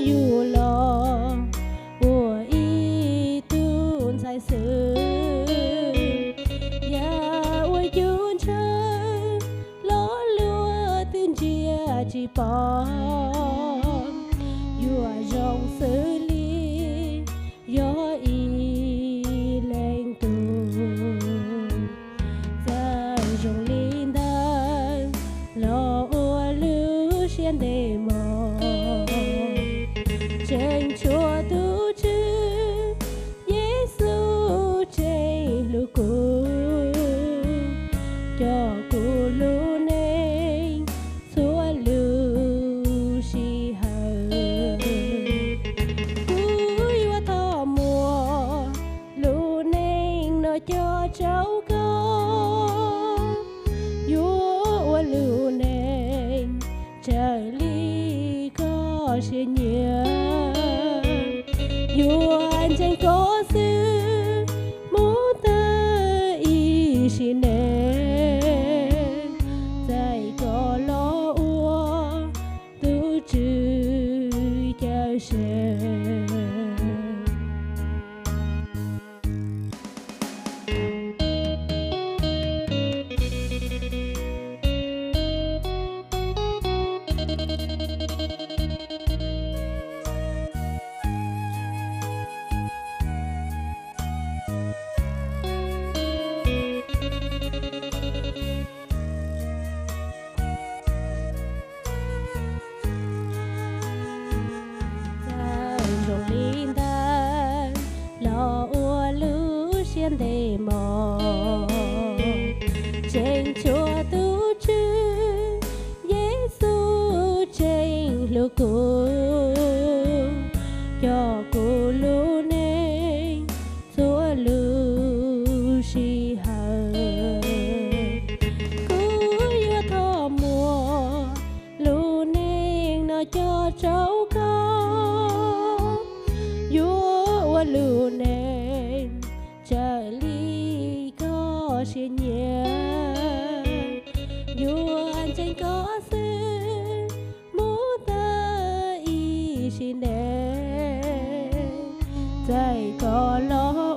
yus los ua ib tug ntxhais xwb. Yam uas yus ntshaw los luag twb ntsia tsis pom, yuav zoo xws li yog ib leeg tug. Txawm zoo li ntawd los ua lub siab ntev mog, tseem tshuav tus Tswv Yexus tseem hlub kuv, coj kuv lub neej txhua lub sij hawm. Kuv yuav thov muab lub neej no coj rau koj, yuav ua lub neej raws li koj siab nyiam, yuav ntseeg koj xwb mus tag ib sim neej, txais koj los ua tus Tswv cawm sev. Txawm zoo li ntawd los ua lub siab ntev mog, tseem tshuav tus Tswv Yexus tseem hlub kuv, coj kuv lub neej txhua lub sij hawm. Kuv yuav thov muab lub neej no coj rau koj, yuav ua lub neej raws li koj siab nyiam, yuav ntseeg koj xwb mus tag ib sim neej, txais koj los